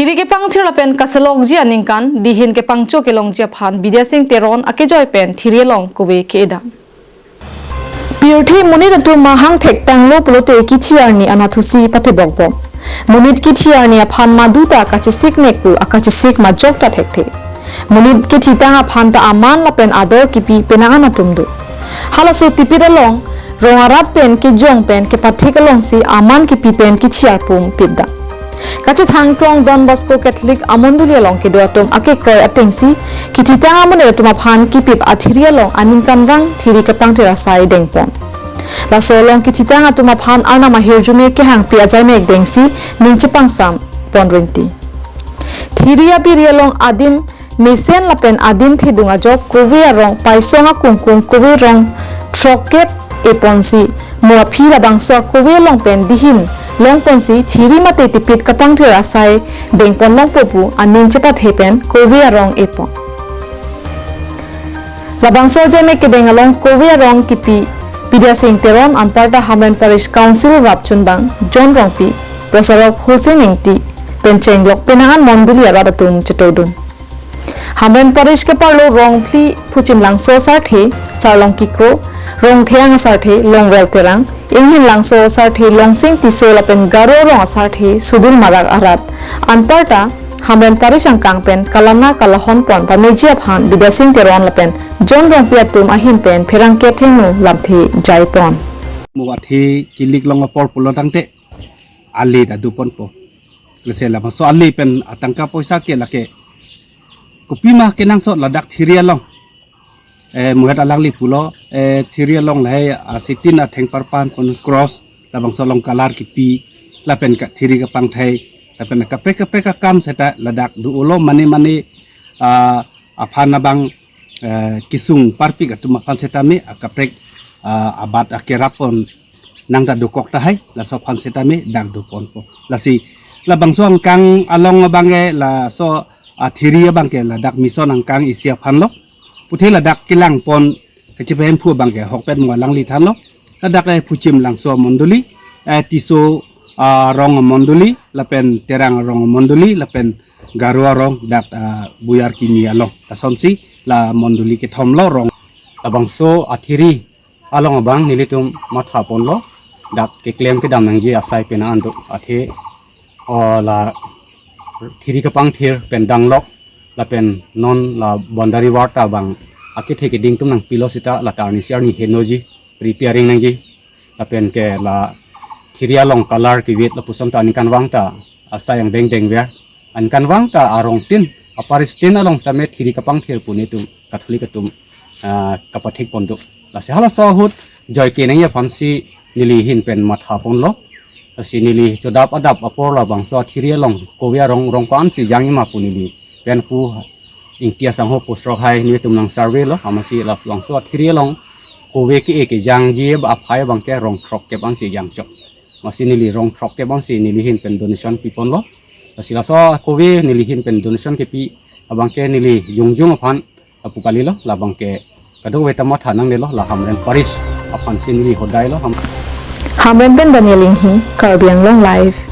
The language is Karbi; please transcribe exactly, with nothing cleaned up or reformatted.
Thiri kepangthir lapen kaselokji aningkan dihin kepangcho kelongji aphan Bidya Sing Teron akejoi pen thiri along kove ke-edam. Pirthe monit atum mahang thektanglo pulote kithi arni anatthusi pathebokbom. Monit kithi arni aphan maduta kachesik mek pu akachesik majok ta thekthe. Monit kethitang aphan ta aman lapen ador kipi penang an atum do. Halaso tipit along rong arat pen kejong pen kepathik alongsi aman kipi pen kithi arpum pipdam. Kachethang Klong Don Bosco Catholic amondoli along kedo atum akekroi atengsi kethitang amonit atum aphan kipip athiri along aningkanvang thiri kepangthir asai dengpon. Laso along kethitang atum aphan arnam ahirjume kehangpi ajaimek dengsi ning chepangsam pon rinti. Thiri abiri along adim mesen lapen adim thedung ajok kove arong paisong akungkung kove rong throkkep eponsi mo aphi labangso kove along pen dihin longponsi thiri mate tipit kepangthir asai dengpon longpo pu aning chepathe pen kove arong epon. Labangso ajaimek kedeng along kove arong kipi Bidya Sing Teron anparta Hamren Parish Council rapchunbang John Rongpi, Prosarok Hussein Ingti pen chenglok penang an mondoli arat atum chetodun. Hamren Parish keparlo Rongphli Phuchimlangso asarthe Sarlongki Kro, Rongtheng asarthe Longvel Terang, Inghinlangso asarthe Longsing Tisso lapen Garo arong asarthe Sudil Marak arat anparta Hamren Parish angkang pen kalana kalahon pon pameji aphan Bidya Sing Teron lapen John Rongpi atum ahin pen pherangke thengno lamthe jaipon. Mo athe kilik long apor pulo tangte ali ta duponpo. Lasi labangso ali pen atangka poisa ke lake kopima kenangsot ladak thiri along. Eh, muhet alangli pulo, eh, thiri along lahai, ah, sitin atheng parpan pon cross, labangso along kalar kipi, lapen ka thiri kepangthir, lapen kaprek kaprek akam seta ladak do-olo mane mane, ah, aphan abang, eh, kesung parpik atum aphan setame, ah, kaprek, ah, abat akerap pon nang ta dokok tahai, laso aphan setame dak doponpo. Lasi labangso angkang along abangke laso athiri abangke ladak mission angkang isi aphanlo. Puthe ladak kelangpon kachipahemphu abangke ahokpet mo alangli thanlo. Ladak eh Phuchimlangso mondoli, eh Tisso, ah, arong mondoli, lapen Terang arong mondoli, lapen Garo arong dak, ah, Buyar Kimi along. Lasonsi la mondoli kethomlo rong. Labangso athiri along abang nelitum mathaponlo. Dak keklem kedam nangji asai penang an do athe, o la thiri kepangthir pen danglok lapen non la boundary wall ta abang akethe keding atum nangpilo seta la ta arnisi arni henoji preparing nangji. Lapen ke la thiri along kalar kevit lapuson ta aningkanvang ta asai angdeng dengver. Aningkanvang ta arong tin, aparish tin along same thiri kepangthir pu netum Catholic atum, ah, kapathik pon do. Lasi halaso ahut joike nangji aphansi neli ahin pen mathaponlo. Lasi neli chodap adap apor labangso athiri along kove arong rong ko-ansi jangji ma pu neli pen pu Ingti asangho pusrok hai netum nang survey lo, amatsi labangso athiri along kove ke-e kejangji aphai abangke rong throkkep ansi jangchok. Amatsi neli rong throkkep ansi neli ahin pen donation piponlo. Lasi laso kove neli ahin pen donation kepi abangke neli jongjong aphan lapu kalilo, labangke kadokave ta matha nangnelo, la Hamren Parish aphansi neli hodailo. Ham- Hamren pen Daniel Inghi, Karbi Anglong Live.